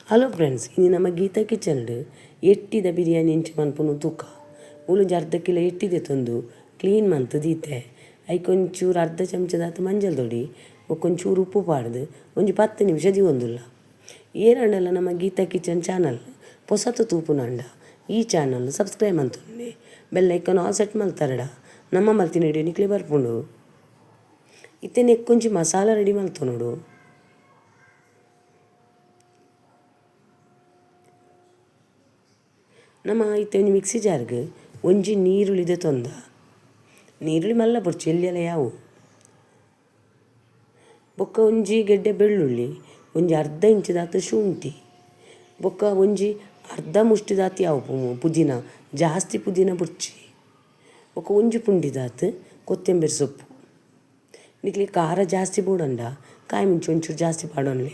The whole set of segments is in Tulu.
ಹಲೋ ಫ್ರೆಂಡ್ಸ್, ಇನಿ ನಮ್ಮ ಗೀತಾ ಕಿಚನ್ ಎಟ್ಟಿದ ಬಿರಿಯಾನಿ ಇಂಚ ಮನ್ಪುನು ತೂಕ. ಮೂಲೊಂಜಿ ಅರ್ಧ ಕಿಲೋ ಎಟ್ಟಿದೆ ತಂದು ಕ್ಲೀನ್ ಮಂತ್ ದೀತೆ. ಐಕ್ ಒಂಚೂರು ಅರ್ಧ ಚಮಚದಾತ್ ಮಂಜಲ್ ದೊಡಿ ಬೊಕ್ಕೊಂಚೂರು ಉಪ್ಪು ಪಾಡ್ದು ಒಂಜಿ 10 ನಿಮಿಷ ದೀವೊಂದುಲ್ಲ. ಏರಾಂಡಲ ನಮ್ಮ ಗೀತಾ ಕಿಚನ್ ಚಾನಲ್ ಪೊಸತು ತೂಪುನಾಂಡ ಈ ಚಾನಲ್ ಸಬ್ಸ್ಕ್ರೈಬ್ ಮಂತೊನ್ನೆ ಬೆಲ್ ಐಕಾನ್ ಆಲ್ ಸೆಟ್ ಮಲ್ತಾರಡ ನಮ್ಮ ಮಲ್ತಿನ ವಿಡಿಯೋ ನಿಕ್ಲೆ ಬರ್ಪುಂಡು. ಇತ್ತೆ ನೆಕ್ಕೊಂಜಿ ಮಸಾಲ ರೆಡಿ ಮಲ್ತೊನೊಡು. ನಮ್ಮ ಇತ್ತೆ ಒಂಜಿ ಮಿಕ್ಸಿ ಜಾರ್ಗ್ ಒಂಜಿ ನೀರುಳ್ಳಿದ ತೊಂದ ನೀರುಳ್ಳಿ ಮಲ್ಲ ಬೊರ್ಚಿ ಎಲ್ಯಲ ಯಾವು ಬೊಕ್ಕ ಒಂಜಿ ಗೆಡ್ಡೆ ಬೆಳ್ಳುಳ್ಳಿ ಒಂಜಿ ಅರ್ಧ ಇಂಚದಾತ್ ಶುಂಠಿ ಬೊಕ್ಕ ಒಂಜಿ ಅರ್ಧ ಮುಷ್ಟಿದಾತ್ ಯಾವು ಪುದೀನ ಜಾಸ್ತಿ ಪುದೀನ ಬೊರ್ಚಿ ಬೊಕ್ಕ ಒಂಜಿ ಪುಂಡಿದಾತ್ ಕೊತ್ತಂಬರಿ ಸೊಪ್ಪು. ನಿಕ್ಲೆ ಖಾರ ಜಾಸ್ತಿ ಬೋಡಂಡ ಕಾಯಿ ಮುಂಚಿ ಒಂಚೂರು ಜಾಸ್ತಿ ಪಾಡೊನ್ಲೆ.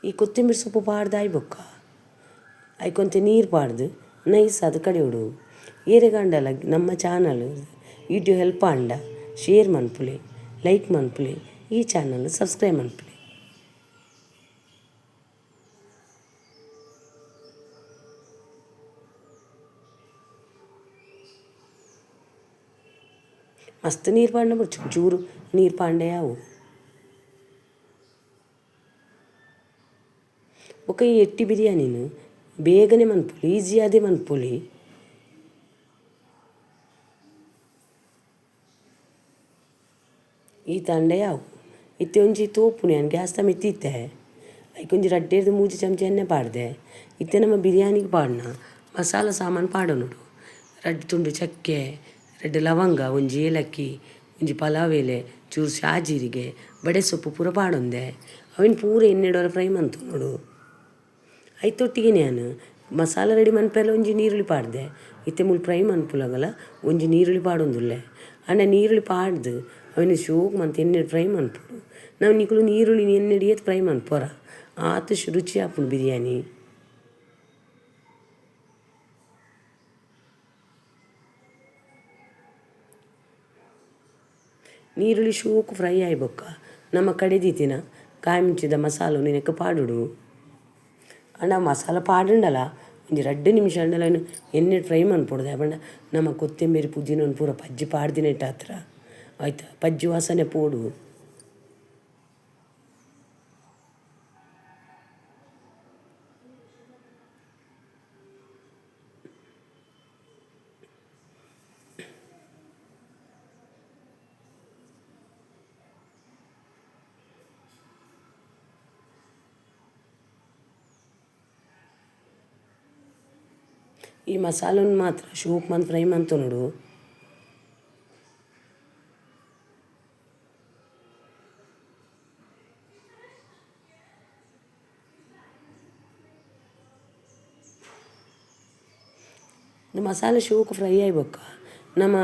ಈ ಕೊತ್ತಂಬರಿ ಸೊಪ್ಪು ಪಾಡ್ದು ಆಯ್ ಬೊಕ್ಕ ಐಕೊಂತೆ ನೀರು ಪಾಡ್ದು ನೈಸ್ ಅದು ಕಡೆಯೋಡು. ಏರೆಗಾಂಡಲ ನಮ್ಮ ಚಾನಲ್ ವಿಡಿಯೋ ಹೆಲ್ಪ್ ಆಂಡ ಶೇರ್ ಮನ್ಪುಲೆ, ಲೈಕ್ ಮನ್ಪುಲೆ, ಈ ಚಾನಲ್ ಸಬ್ಸ್ಕ್ರೈಬ್ ಮನ್ಪುಲೆ. ಮಸ್ತ್ ನೀರು ಪಾಡ್ನ ಬೊರ್ಚಿ ಚೂರು ನೀರು ಪಾಂಡೆ ಯಾವು. ಬೊಕ್ಕ ಈ ಎಟ್ಟಿ ಬಿರಿಯಾನಿನ ಬೇಗನೆ ಮನ್ಪೊಲಿ, ಈಸಿ ಆದೇ ಮನ್ಪೊಲಿ. ಈ ತಂಡೆ ಯಾವು ಇತ್ತೆ ಒಂಜಿ ತೋಪುನು ಯಾನ್ ಗ್ಯಾಸ್ ದ ಮಿತ್ತ್ ಇತ್ತೆ ಐಕೊಂಜಿ ರಡ್ಡೆರ್ದ್ ಮೂಜಿ ಚಮಚ ಎಣ್ಣೆ ಪಾಡ್ದೆ. ಇತ್ತೆ ನಮ್ಮ ಬಿರಿಯಾನಿಗ್ ಪಾಡ್ನ ಮಸಾಲ ಸಾಮಾನು ಪಾಡೊನೊಡು. ರಡ್ಡ್ ತುಂಡು ಚಕ್ಕೆ, ರಡ್ಡ್ ಲವಂಗ, ಒಂಜಿ ಏಲಕ್ಕಿ, ಒಂಜಿ ಪಲಾವ್ ಎಲೆ, ಚೂರು ಶಾಜೀರಿಗೆ, ಬಡೆ ಸೊಪ್ಪು ಪೂರ ಪಾಡೊಂದೆ. ಅವೆನ್ ಪೂರ ಎಣ್ಣೆಡ್ ಫ್ರೈ ಮಂತೊನೊಡು. ಐತೊಟ್ಟಿಗೆ ಯಾನ್ ಮಸಾಲ ರೆಡಿ ಮನ್ಪೆಲ ಒಂಜಿ ನೀರುಳ್ಳಿ ಪಾಡ್ದೆ. ಇತ್ತೆ ಮೂಲು ಫ್ರೈ ಮನ್ಪುಲಗಲ ಒಂಜಿ ನೀರುಳ್ಳಿ ಪಾಡೊಂದುಲ್ಲೆ. ಆಂಡ ನೀರುಳ್ಳಿ ಪಾಡ್ದು ಅವೆನ್ ಶೋಕು ಮಂತ್ ಎಣ್ಣೆಡ್ ಫ್ರೈ ಮನ್ಪೊಡು. ನಾವು ನಿಕುಲು ನೀರುಳ್ಳಿ ಎಣ್ಣೆಡ್ ಏತ್ ಫ್ರೈ ಮನ್ಪೊರ ಆತ್ ರುಚಿ ಆಪುಂಡು ಬಿರಿಯಾನಿ. ನೀರುಳ್ಳಿ ಶೋಕು ಫ್ರೈ ಆಯ್ ಬೊಕ್ಕ ನಮ್ಮ ಕಡೆದೀತಿನ ಕಾಯಿ ಮುಂಚಿದ ಮಸಾಲ ನೆನಕ ಪಾಡೊಡು. ಆಂಡ ಮಸಾಲ ಪಾಡುಂಡಲ ಒಂಜಿ ರಡ್ಡ್ ನಿಮಿಷ ಆಂಡಲ ಎಣ್ಣೆಡ್ ಫ್ರೈ ಮನ್ಪೊಡು. ದಾಯೆ ಪಂಡ ನಮ್ಮ ಕೊತ್ತಂಬರಿ ಪುದೀನ ಪೂರ ಪಜ್ಜಿ ಪಾಡ್ದಿನೆಟ್ಟಾತ್ರ ಆಯ್ತಾ ಪಜ್ಜಿ ವಾಸನೆ ಪೋಡು. ಈ ಮಸಾಲನ್ ಮಾತ್ರ ಶೋಕ್ ಮಂತ್ ಫ್ರೈ ಮಂತೊನೊಡು. ಮಸಾಲೆ ಶೋಕು ಫ್ರೈ ಆಯ್ ಬೊಕ್ಕ ನಮ್ಮ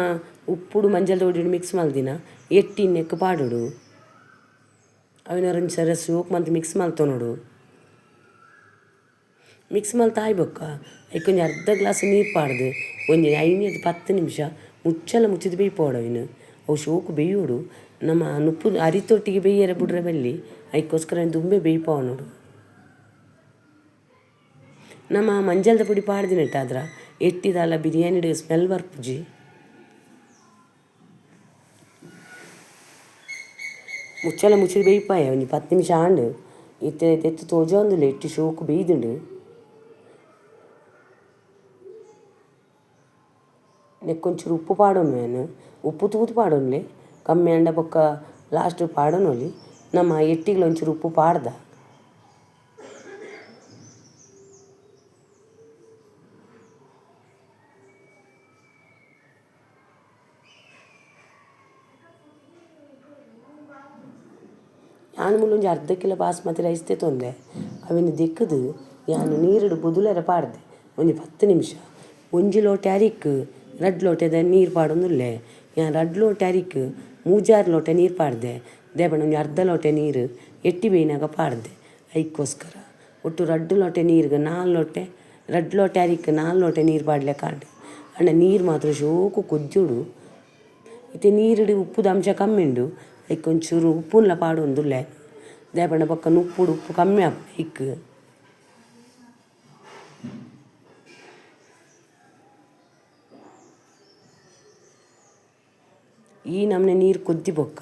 ಉಪ್ಪುಡು ಮಂಜಲ್ ದೊಡಿ ಮಿಕ್ಸ್ ಮಲ್ದಿನ ಎಟ್ಟಿ ನೆಕ್ ಪಾಡೊಡು. ಅವೆನ್ ಒಂಜಿ ಸರ ಶೋಕ್ ಮಂತ್ ಮಿಕ್ಸ್ ಮಲ್ತೊನೊಡು. ಮಿಕ್ಸ್ ಮಲ್ತ್ ಆಯ್ ಬೊಕ್ಕ ಐಕೊಂಜಿ ಅರ್ಧ ಗ್ಲಾಸ್ ನೀರು ಪಾಡ್ದು ಒಂಜಿ 5 10 ನಿಮಿಷ ಮುಚ್ಚಲ ಮುಚ್ಚಿದ್ ಬೇಯ್ಪೊಡು. ಅವೆನ್ ಅವು ಶೋಕು ಬೇಯೋಡು. ನಮ್ಮ ನುಪ್ಪು ಅರಿತೊಟ್ಟಿಗೆ ಬೇಯರೆ ಬುಡ್ರೆ ಬಲ್ಲಿ ಐಕೋಸ್ಕರ ದುಂಬೆ ಬೇಯ್ಪಾವೊನೊಡು. ನಮ್ಮ ಮಂಜಲ್ದ ಪುಡಿ ಪಾಡ್ದಿನೆಟ್ಟಾದ್ರ ಎಟ್ಟಿದಾಲ ಬಿರಿಯಾನಿಡ್ ಸ್ಮೆಲ್ ಬರ್ಪುಜಿ. ಮುಚ್ಚಲ ಮುಚ್ಚಿದ್ ಬೇಯ್ಪಾಯ ಒಂಜಿ 10 ನಿಮಿಷ ಆಂಡ್. ಇತ್ತೆ ದೆತ್ತ್ ತೋಜೊಂದುಲ್ಲೆ ಎಟ್ಟಿ ಶೋಕು ಬೇಯ್ದುಂಡು. ನೆಕ್ಕೊಂಚೂರು ಉಪ್ಪು ಪಾಡೊನು ಯಾನ್. ಉಪ್ಪು ತೂದು ಪಾಡೊನ್ಲೆ, ಕಮ್ಮಿ ಆಂಡ ಬೊಕ್ಕ ಲಾಸ್ಟ್ ಪಾಡೊನೊಲಿ. ನಮ್ಮ ಎಟ್ಟಿಗ್ಲ ಒಂಚೂರು ಉಪ್ಪು ಪಾಡ್ದ. ಯಾನ್ ಮೂಲು ಒಂಜಿ ಅರ್ಧ ಕಿಲೋ ಬಾಸ್ಮತಿ ರೈಸ್ ದೆತೊಂದೆ. ಅವೆನ್ ದೆಕ್ಕುದು ಯಾನ್ ನೀರುಡು ಬೊದುಲೆರೆ ಪಾಡ್ದೆ ಒಂಜಿ 10 ನಿಮಿಷ. ಒಂಜಿ ಲೋಟೆ ಅರಿಕ್ ರಡ್ಡ್ ಲೋಟೆದ ನೀರು ಪಾಡೊಂದುಲ್ಲೆ. ಯಾನ್ ರಡ್ಡ್ ಲೋಟೆ ಅರಿಕ್ 3-4 ಲೋಟೆ ನೀರು ಪಾಡ್ದೆ. ದಾಯೆ ಪಂಡ ಒಂಜಿ ಅರ್ಧ ಲೋಟೆ ನೀರು ಎಟ್ಟಿ ಬೇಯ್ನಾಗ ಪಾಡ್ದೆ ಐಕೋಸ್ಕರ. ಒಟ್ಟು ರಡ್ಡ್ ಲೋಟೆ ನೀರ್ಗ್ 4 ಲೋಟೆ, ರಡ್ಡ್ ಲೋಟೆ ಅರಿಕ್ 4 ಲೋಟೆ ನೀರು ಪಾಡ್ಲೆಕ ಆಂಡ್. ಆಂಡ ನೀರು ಮಾತ್ರ ಶೋಕು ಕೊದ್ಯೊಡು. ಇತ್ತೆ ನೀರುಡು ಉಪ್ಪುದ ಅಂಶ ಕಮ್ಮಿ ಉಂಡು, ಐಕ್ ಒಂಚೂರು ಉಪ್ಪುನ್ಲ ಪಾಡೊಂದುಲ್ಲೆ. ದಾಯೆ ಪಂಡ ಬೊಕ್ಕ ನುಪ್ಪುಡು ಉಪ್ಪು ಕಮ್ಮಿ ಆಪುಂಡು ಐಕ್. ಈ ನಮೂನೆ ನೀರು ಕೊದ್ದಿ ಬೊಕ್ಕ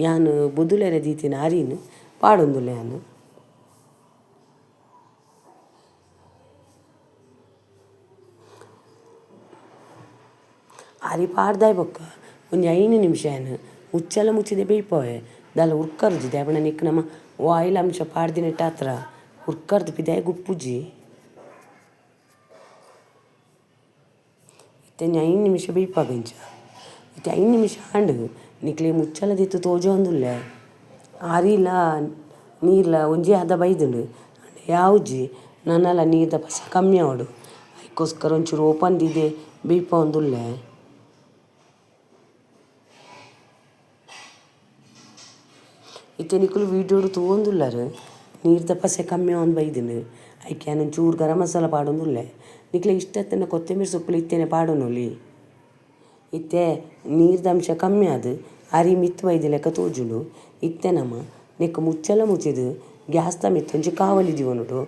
ಯಾನ್ ಬೊದುಲೆರೆ ದೀತಿನ ಅರಿನ್ ಪಾಡೊಂದುಲ್ಲೆ ಯಾನ್. ಅರಿ ಪಾಡ್ದಾಯಿ ಬೊಕ್ಕ ಒಂಜಿ 5 ನಿಮಿಷ ಯಾನ್ ಮುಚ್ಚಲ ಮುಚ್ಚಿದೆ ಬೇಯ್ಪವೆ ದಾಲ ಉರ್ಕರುಜಿ ದಾಯೆ ಪಂಡ ನೆಕ್ಕ್ ನಮ ಆಯಿಲ್ ಅಂಶ ಪಾಡ್ದಿನೆಟ್ಟಾತ್ರ ಉರ್ಕರ್ದು ಪಿದಾಯಿ ಗುಪ್ಪುಜಿ. ಇತ್ತೆ ಒಂಜಿ 5 ನಿಮಿಷ ಬೇಯ್ಪಾಗ ಇಂಚ. ಇತ್ತೆ 5 ನಿಮಿಷ ಆಂಡ್ ನಿಕ್ಲೆ ಮುಚ್ಚಲ ದೀತ್ ತೋಜೊಂದುಲ್ಲೆ ಅರಿಲ ನೀರ್ಲ ಒಂಜಿ ಹದ ಬೈದುಂಡು ಆಂಡ ಯಾವುಜಿ ನನಲ ನೀರ್ದ ಪಸೆ ಕಮ್ಮಿ ಆವೊಡು ಐಕೋಸ್ಕರ ಒಂಚೂರು ಓಪನ್ ದೀದೆ ಬೇಯ್ಪಾವೊಂದುಲ್ಲೆ. ಇತ್ತೆ ನಿಕುಲು ವೀಡಿಯೋಡು ತೂವೊಂದುಲ್ಲರ್ ನೀರ್ದ ಪಸೆ ಕಮ್ಮಿ ಆವೊಂದು ಬೈದುಂಡು ಐಕ್ ಯಾನ್ ಒಂಚೂರು ಗರಂ ಮಸಾಲ ಪಾಡೊಂದುಲ್ಲೆ ನಿಕ್ಲೆ ಇಷ್ಟ ಇತ್ತುಂಡ ಕೊತ್ತಂಬರಿ ಸೊಪ್ಪುಲು ಇತ್ತೆನೆ ಪಾಡೊನೊಲಿ. ಇತ್ತೆ ನೀರ್ದ ಅಂಶ ಕಮ್ಮಿ ಆದ್ ಅರಿ ಮಿತ್ತ್ ಬೈದಿ ಲೆಕ್ಕ ತೋಜುಂಡು. ಇತ್ತೆ ನಮ ನೆಕ್ಕ್ ಮುಚ್ಚಲ ಮುಚ್ಚಿದ್ ಗ್ಯಾಸ್ದ ಮಿತ್ತ್ ಒಂಜಿ ಕಾವಲಿ ದೀವೊನೊಡು.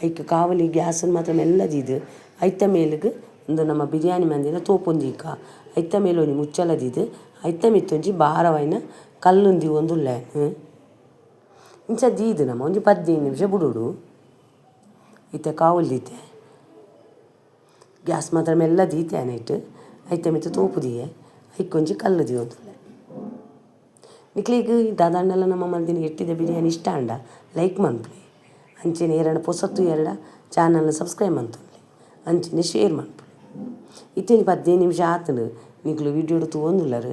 ಐಕ್ ಕಾವಲಿ ಗ್ಯಾಸ್ ಮಾತ್ರ ಮೆಲ್ಲ ದೀದ್ ಐತ ಮೇಲ್ಗ್ ಉಂದು ನಮ್ಮ ಬಿರಿಯಾನಿ ಮಂದಿನ ತೋಪೊಂದೀಕ ಐತ ಮೇಲ್ ಒಂಜಿ ಮುಚ್ಚಲ ದೀದ್ ಐತ ಮಿತ್ತ್ ಒಂಜಿ ಭಾರವಾಯಿನ ಕಲ್ಲುನ್ ದೀವೊಂದುಲ್ಲೆ. ಇಂಚ ದೀದ್ ನಮ ಒಂಜಿ 15 ನಿಮಿಷ ಬುಡೊಡು. ಇತ್ತೆ ಕಾವಲಿ ದೀತೆ ಗ್ಯಾಸ್ ಮಾತ್ರ ಮೆಲ್ಲ ದೀತೆ ಆನೈಟ್ ಐತ ಮಿತ್ತ್ ತೋಪು ದೀಯೆ ಐಕೊಂಜಿ ಕಲ್ಲು ದೀವೊಂದುಲ್ಲೆ. ನಿಕ್ಲೆಗ್ ದಾದಾಂಡಲ ನಮ್ಮ ಮಲ್ದಿನ ಎಟ್ಟಿದ ಬಿರಿಯಾನಿ ಇಷ್ಟ ಆಂಡ ಲೈಕ್ ಮನ್ಪುಲೆ. ಅಂಚೆನೆ ಏರಡ ಪೊಸತ್ತು ಏರಡ ಚಾನಲ್ನ ಸಬ್ಸ್ಕ್ರೈಬ್ ಮನ್ತೊನ್ಲೆ ಅಂಚೆನೆ ಶೇರ್ ಮನ್ಪುಲೆ. ಇತ್ತೆ ಒಂಜಿ 15 ನಿಮಿಷ ಆತುಂಡು ನಿಕ್ಲು ವೀಡಿಯೋಡು ತೂವೊಂದುಲ್ಲರ್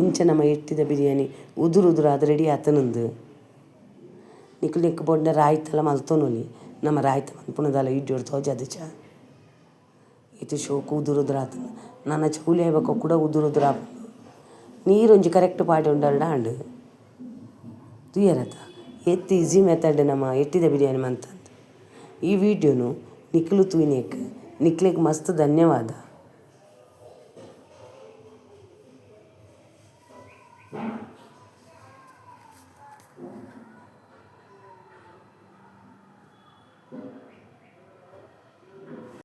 ಇಂಚ ನಮ್ಮ ಎಟ್ಟಿದ ಬಿರಿಯಾನಿ ಉದುರು ಉದುರಾದ್ ರೆಡಿ ಆತುಂಡು. ನಿಕ್ಲು ನೆಕ್ಕ್ ಬೋಡ್ಡ ರಾಯ್ತಲ ಮಲ್ತೊನೊಲಿ ನಮ್ಮ ರಾಯ್ತ ಮನ್ಪುನದಲ ವೀಡಿಯೋಡು ತೋಜಾದಿಜ. ಇತ್ತೆ ಶೋಕು ಉದುರು ಉದುರು ಆತುಂಡು ನನ ಚೌಲಿ ಆಯಿ ಬೊಕ್ಕ ಕುಡ ಉದುರು ಉದುರು ಆಪುಂಡು. ನೀರೊಂಜಿ ಕರೆಕ್ಟ್ ಪಾಡೊಂಡರ್ಡ ಆಂಡ್ ತೂಯರತ ಏತ್ ಈಸಿ ಮೆಥಡ್ ನಮ್ಮ ಎಟ್ಟಿದ ಬಿರಿಯಾನಿ ಮಂತಂದು. ಈ ವಿಡಿಯೋನು ನಿಕ್ಲು ತೂಯಿನೇಕ್ ನಿಕ್ಲೆಗ್ ಮಸ್ತ್ ಧನ್ಯವಾದ.